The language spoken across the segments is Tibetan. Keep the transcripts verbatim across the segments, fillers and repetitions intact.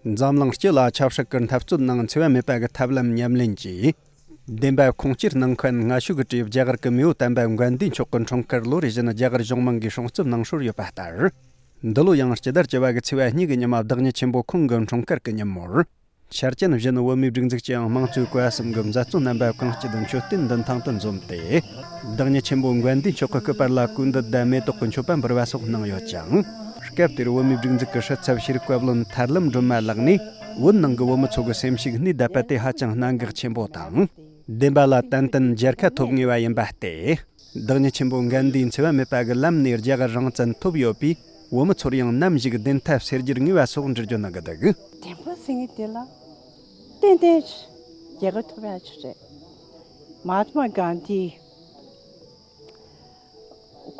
འཛམ་གླིང་སྤྱི་ལ་ཆབ་སྲིད་ཀྱི་འཐབ་རྩོད་ནང་འཚེ་བ་མེད་པ་གི་ཐབས་ལམ་ཉམས་ལེན་གྱིས། བདེན་པ་ཁུངས་སྐྱེལ་གནང་མཁན་སྔ་ཕྱི་གི་གྲས་རྒྱ་གར་གྱི་མེས་པོ་དམ་པ་དགའ་ལྡན་མཆོག་གི་འཁྲུངས་སྐར་ལོ་རེ་བཞིན་རྒྱ་གར་གཞུང་མང་གིས་སྲུང་སྐྱོབ་གནང་སྲོལ་ཡོད་པ་ལྟར། འདི་ལོ་ཡང་སྤྱི་ཟླ་བཅུ་བ་གི་ཚེས་པ་གཉིས་ཀྱི་ཉི་མ་བདག་ཉིད་ཆེན་པོ་ཁོང་གི་འཁྲུངས་སྐར་གྱི་ཉིན་མོར། འཆར་ཅན་བཞིན་བོད་མིའི་སྒྲིག་འཛུགས་ཀྱི་དམངས་གཙོའི་བཀའ་གསུམ་གྱི་མཛད་གཙོ་རྣམ་པ་གང་སྐྱིད་མཆོད་རྟེན་མདུན་ཐང་དུ་འཛོམས་ཏེ། བདག་ཉིད་ཆེན་པོ་དགའ་ལྡན་མཆོག་གི་སྐུ་པར་ལ་གོས་འདུད་དང་མེ་ཏོག་གི་མཆོད་པ་འབུལ་བ་སོགས་གནང་ཡོད་ཅིང་། སྐབས་དེར་བོད་མིའི་སྒྲིག་འཛུགས་ཀྱི་སྲིད་ཚབ་ཤེས་རིག་བཀའ་བློན་ཐར་ལམ་སྒྲོལ་མ་ལགས་ནས། བོད་ནང་གི་བོད་མི་ཚོ་གི་སེམས་ཤུགས་སྣེ་བསྡད་པ་དེ་ཧ་ཅང་གནད་འགག་ཆེན་པོ་དང་། བདེན་པ་ལ་ཏན་ཏན་མཇལ་ཁ་ཐོབ་ངེས་པ་ཡིན་པ་སྟེ། བདག་ཉིད་ཆེན་པོ་དགའ་ལྡན་འཚེ་བ་མེད་པ་གི་ལམ་ནས་རྒྱ་གར་རང་བཙན་ཐོབ་ཡོད་པས། བོད་མི་ཚོར་ཡང་ནམ་ཞིག་བདེན་མཐའ་གསལ་རྒྱུར་ངེས་པ་སོགས་འགྲེལ་བརྗོད་གནང་གི་འདུག། བདེན་པ་ཟེར་མཁན་དེ་ལ་ཏན་ཏན་རྒྱལ་ཁ་ཐོབ་ཡག་ཅིག་རེད། མ་ཧཱ་ཏྨ་གྷན་དྷི་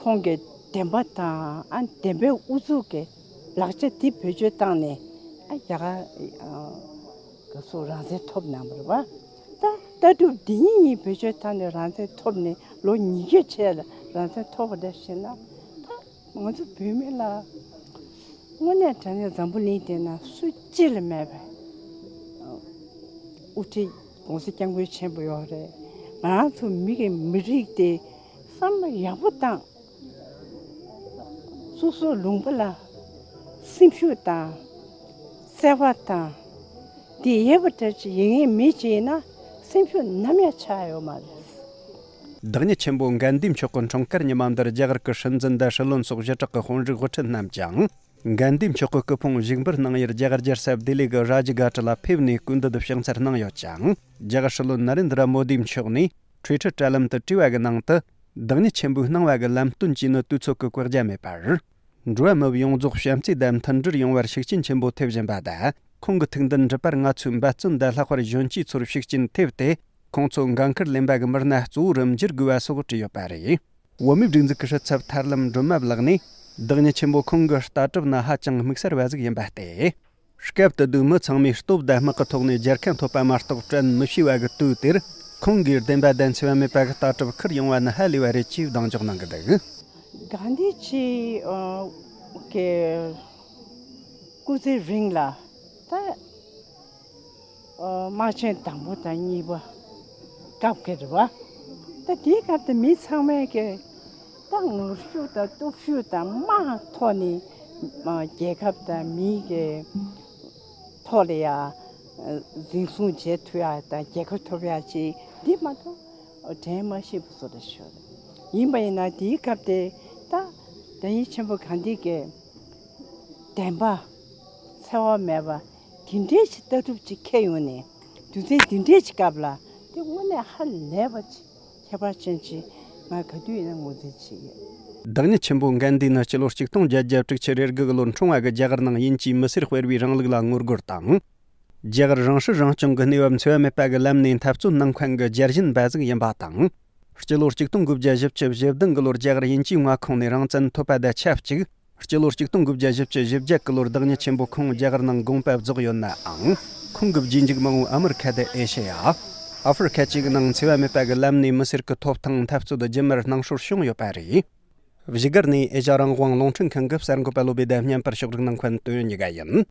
ཁོང་གིས་བདེན་པ་དང་ཨ་བདེན་པའི་ཨུ་ཚུགས་ཀྱི་ལག་ཆ་དེ་བེད་སྤྱོད་བཏང་ནས་ཨ་རྒྱ་གར་ག་སོ་རང་བཙན་ཐོབ་གནང་བ་རེད་བ། ད་ལྟ་གྲུབ་འདི་གཉིས་གཉིས་བེད་སྤྱོད་བཏང་ནས་རང་བཙན་ཐོབ་ནས་ལོ་ཉི་ཤུ་ཆེ་ལ་རང་བཙན་ཐོབ་པ་འདྲ་ཞིག་ན། ད་ང་ཚོ་བོད་མི་ལ་དངོས་གནས་དྲང་གནས་འཛམ་བུ་གླིང་འདི་ན་སུ་གཅིག་ལ་མེད་པའི་དབུ་ཁྲིད་༸གོང་ས་༸སྐྱབས་མགོན་ཆེན་པོ་ཡོད་རེད། ང་རང་ཚོ་མི་གི་མི་རིགས་དེ་བསམ་བློ་ཡག་པོ་བཏང་། སོ་སོའི་ལུང་པ་ལ་སེམས་ཤུགས་དང་བརྩེ་བ་དང་དེ་ཡོད་པ་འདྲ་ཅིག་ཡིན་ངེས་མེད་ཅིག་ཡིན་ན་སེམས་ཤུགས་ནམ་ཡང་ཆག་ཡོད་མ་རེད། བདག་ཉིད་ཆེན་པོ་དགའ་ལྡན་མཆོག་གི་འཁྲུངས་སྐར་ཉི་མ་འདིར་རྒྱ་གར་གྱི་སྲིད་འཛིན་དང་སྲིད་བློན་སོགས་ཞི་དྲག་གི་དཔོན་རིགས་དབུ་ཁྲིད་རྣམས་ཀྱང་། དགའ་ལྡན་མཆོག་གི་སྐུ་ཕུང་བཞུགས་འབུལ་གནང་ཡུལ་རྒྱ་གར་རྒྱལ་ས་ལྡི་ལི་གི་རཱ་ཇི་གྷ་ཊ་ལ་ཕེབས་ནས་སྐུ་མདུན་དུ་ཕྱག་འཚལ་གནང་ཡོད་ཅིང་། རྒྱ་གར་སྲིད་བློན་ན་རེན་དྲ་མོ་དིའི་མཆོག་ནས་ཊུའི་ཊར་དྲ་ལམ་དུ་བྲིས་པ་གི་ནང་དུ། བདག་ཉིད་ཆེན་པོའི་གནང་བ་གི་ལམ་སྟོན་བཅས་ནི་དུས་ཚོད་ཀྱིས་བཀག་རྒྱ་མེད་པར། འགྲོ་བ་མི་ཡོངས་རྫོགས་བྱམས་བརྩེ་དང་མཐུན་སྒྲིལ་ཡོང་བར་ཤུགས་རྐྱེན་ཆེན་པོ་ཐེབས་བཞིན་པ་དང་། ཁོང་གི་ཐུགས་འདུན་འགྲུབ་པར་ང་ཚོས་འབད་བརྩོན་དང་ལྷག་པར་གཞོན་སྐྱེས་ཚོར་ཤུགས་རྐྱེན་ཐེབས་ཏེ། ཁོང་ཚོ་འགན་འཁུར་ལེན་པ་གི་མི་སྣ་གཙོ་བོ་རུ་འགྱུར་དགོས་པ་སོགས་བྲིས་ཡོད་པ་རེད། བོད་མིའི་སྒྲིག་འཛུགས་ཀྱི་སྲིད་ཚབ་ཐར་ལམ་སྒྲོལ་མ་ལགས་ནས། བདག་ཉིད་ཆེན་པོ་ཁོང་གི་ལྟ་གྲུབ་ནི་ཧ་ཅང་དམིགས་བསལ་བ་ཟིག་ཡིན་པ་སྟེ། སྐབས་དེ་དུས་མི་ཚང་མས་སྟོབས་དང་དམག་གི་ཐོག་ནས་རྒྱལ་ཁ་ཐོབ་པ་མ་གཏོགས་དྲན་མི་ཤེས་པ་གི་དུས་དེར། ཁོང་གིས་བདེན་པ་དང་འཚེ་བ་མེད་པ་གི་ལྟ་གྲུབ་འཁུར་ཡོང་བ་ནི་ཧ་ལས་པ་རེད་ཅེས་གདེང་འཇོག་གནང་གི་འདུག། གྷན་དྷི་ཇི་གི་སྐུ་ཚེ་རིང་ལ་ད། ཨོ། དམག་ཆེན་དང་པོ་དང་གཉིས་པ་སྐབས་ཀྱི་རེད་བ། ད་དེའི་སྐབས་དུ་མི་ཚང་མས་ཀྱི་ད་ངར་ཤུགས་དང་སྟོབས་ཤུགས་དང་དམག་ཐོག་ནས་རྒྱལ་ཁབ་དང་མིའི་གི་ཐོག་ལ་ཡ་འཛིན་བཟུང་བྱེད་ཐུབ་ཡ་དང་རྒྱལ་ཁ་ཐོབ་ཡ་ཅིག་འདི་མ་གཏོགས་དྲན་མ་ཤེས་པ་བཟོ་འདྲ་ཤོད། ཡིན་པ་ཡིན་ན་དེའི་སྐབས་དེ་ད་བདག་ཉིད་ཆེན་པོ་གྷན་དྷི་གི་བདེན་པ་འཚེ་བ་མེད་པ་དེ་འདྲའི་ཅིག་ལྟ་གྲུབ་ཅིག་འཁྱེར་ཡོང་ནས་དུས་ཚོད་དེ་འདྲའི་ཅིག་སྐབས་ལ་དེ་དངོས་གནས་ཧ་ལས་པ་ཅིག་ཁྱད་པར་ཅན་ཅིག་ང་ག་དུས་ཡིན་ན་ངོས་འཛིན་བྱེད་ཀྱི་ཡོད། བདག་ཉིད་ཆེན་པོ་གྷན་དྷི་ནི་སྤྱི་ལོ་ཆིག་སྟོང་བརྒྱད་བརྒྱ་དྲུག་ཅུ་རེ་དགུ་གི་ལོར་འཁྲུངས་པ་གི་རྒྱ་གར་ནང་དབྱིན་ཇིའི་མི་སེར་སྤེལ་བའི་རིང་ལུགས་ལ་ངོ་རྒོལ་དང་། རྒྱ་གར་རང་སྲིད་རང་སྐྱོང་གི་གནས་བབ་འཚེ་བ་མེད་པ་གི་ལམ་ནས་འཐབ་རྩོད་གནང་མཁན་གྱི་རྒྱལ་ཞེན་པ་ཟིག་ཡིན་པ་དང་། སྤྱི་ལོ་ཆིག་སྟོང་དགུ་བརྒྱ་བཞི་བཅུ་བཞི་བདུན་གི་ལོར་རྒྱ་གར་དབྱིན་ཇིའི་མངའ་ཁོངས་ནས་རང་བཙན་ཐོབ་པ་དང་ཆབས་ཅིག་སྤྱི་ལོ་ཆིག་སྟོང་དགུ་བརྒྱ་བཞི་བཅུ་བཞི་བརྒྱད་གི་ལོར་བདག་ཉིད་ཆེན་པོ་ཁོང་རྒྱ་གར་ནང་དགོངས་པ་རྫོགས་ཡོད་ནའང་། ཁོང་གི་རྗེས་འཇུག་མང་བོ་ཨ་མི་རི་ཁ་དང་ཨེ་ཤེ་ཡ། ཨ་ཧྥེ་རི་ཁ་བཅས་ཀྱི་ནང་འཚེ་བ་མེད་པ་གི་ལམ་ནས་མི་སེར་གྱི་ཐོབ་ཐང་འཐབ་རྩོད་རྒྱུན་མར་གནང་སྲོལ་བྱུང་ཡོད་པ་རེད། བཞུགས་སྒར་ནས་ཨེ་ཤ་རང་དབང་རླུང་འཕྲིན་ཁང་གི་གསར་འགོད་པ་བློ་བྷེ་དང་བརྙན་པར་ཕྱོགས་སྒྲིག་གནང་མཁན་དོན་གཉིས་ཀ་ཡིན།